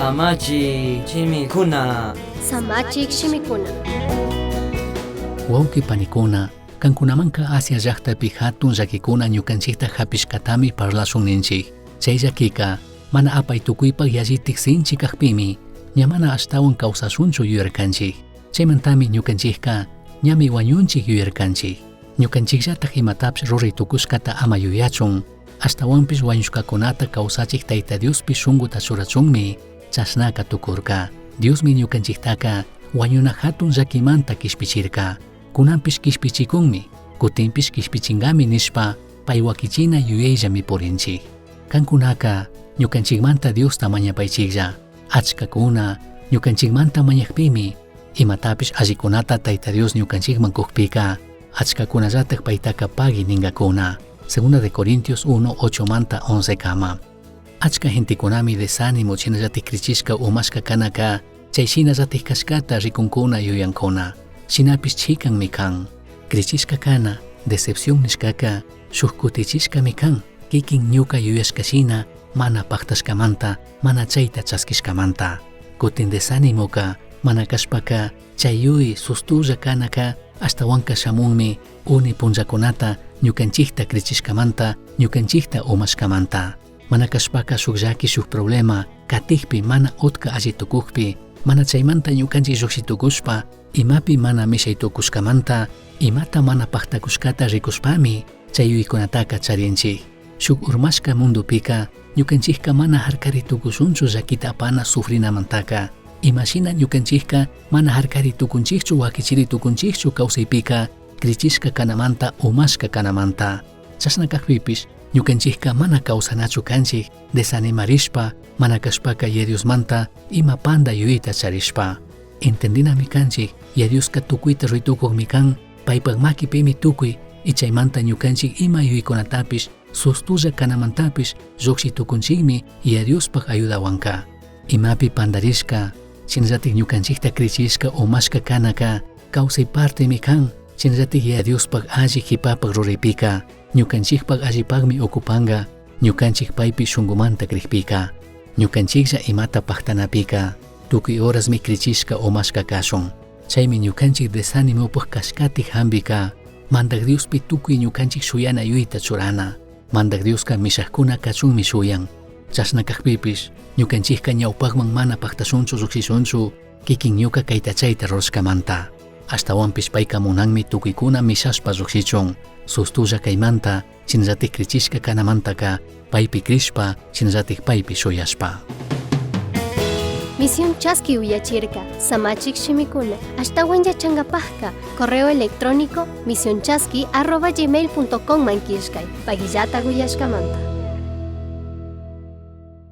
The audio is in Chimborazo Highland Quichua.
Samachik shimikuna. Samachik shimikuna. Huauqui panicuna, cancunamanca Asia llajtapi jatun llaquicuna ñucanchijta japishcatami parlashun ninchij. Chai llaquica mana apai tucuipaj yallitaj sinchi cajpimi, ña mana ashtahuan causashunchu yuyarcanchij. Chaimantami ñucanchijca ñami huañunchij yuyarcanchij. Ñucanchijllataj imatapish rurai tucushcata ama yuyachun, ashtahuanpish huañushcacunata causachij Taita Diospi shunguta churachunmi chashnaca tucurca. Diosmi ñucanchijtaca huañuna jatun llaquimanta quishpichirca. Cunanpish quishpichicunmi, cutinpish quishpichingami nishpa pai huaquichina yuyaillami purinchij. Cancunaca ñucanchijmanta Diosta mañapaichijlla. Achcacuna ñucanchijmanta mañajpimi imatapish allicunata Taita Dios ñucanchijman cujpica achcacunallataj paitaca pagui ningacuna. Segunda de Corintios 1, 8 manta 11 cama. Achca gentecunami desánimo shinallataj crichishca umashca canaca chay shinallataj cashcata ricuncuna yuyancuna. Shinapish chicanmi can. Crichishca cana, decepción nishcaca, shuj cutichishcami can. Kikin ñuca yuyashca shina mana pajtashcamanta, mana chaita chasquishcamanta. Cutin desánimoca, mana cashpaca, chay yui sustulla canaca, ashtahuanca shamunmi uni punllacunata ñucanchijta crichishcamanta, ñucanchijta umashcamanta. Mana cashpaca shuj llaqui shuj problema, catijpi mana utca alli tucujpi, mana chaimanta ñucanchij llujshi tucushpa, imapi mana mishai tucushcamanta, imata mana pajtacushcata ricushpami, chay yuyicunataca charinchij. Shuj urmashca mundopica, ñucanchijca mana jarcari tucushunchu llaquita apana sufrinamantaca. Imashina ñucanchijca mana jarcari tucunchijchu huaquichiri tucunchijchu causaipica, crichishca canamanta umashca canamanta. Chashna cajpipish, ñucanchijca mana causanachu canchij desanimarishpa, mana cashpaca Yaya Diosmanta ima panda yuyita charishpa. Entendinami canchij, Yaya Diosca tucuita rurai tucujmi can, paipaj maquipimi tucui, y chaimanta ñucanchij ima yuyicunatapish, sustulla canamantapish llujshi tucunchijmi Yaya Diospaj ayudahuanca. Imapi pandarishca, shinallataj ñucanchijta crichishca umashca canaca causai partemi can, shinallataj Yaya Diospaj alli jipapaj ruraipica, ñucanchijpaj allipajmi ocupanga, ñucanchij paipi shungumanta crijpica. Ñucanchijlla imata pajtanapica, tucui horasmi crichishca umashca cashun. Chaimi ñucanchij desanimopaj cashcatij jambica, Mandaj Diospi tucui ñucanchij shuyana yuyita churana. Mandaj Diosca mishajcuna cachunmi shuyan. Chashna cajpipish, ñucanchijca ñaupajman mana pajtashunchu llujshishunchu, kikin ñuca caita chaita rurashcamanta. Ashtahuanpish paica munanmi tucuicuna mishashpa llujshichun. Sustulla caimanta, shinallataj crichishca canamantaca, paipi crishpa, shinallataj paipi shuyashpa. Misión Chaski uyachirca, Samachik shimikuna, ashtahuan yachangapajka, correo electrónico misionchaski@gmail.com man killkay, paguillata uyashkamanta.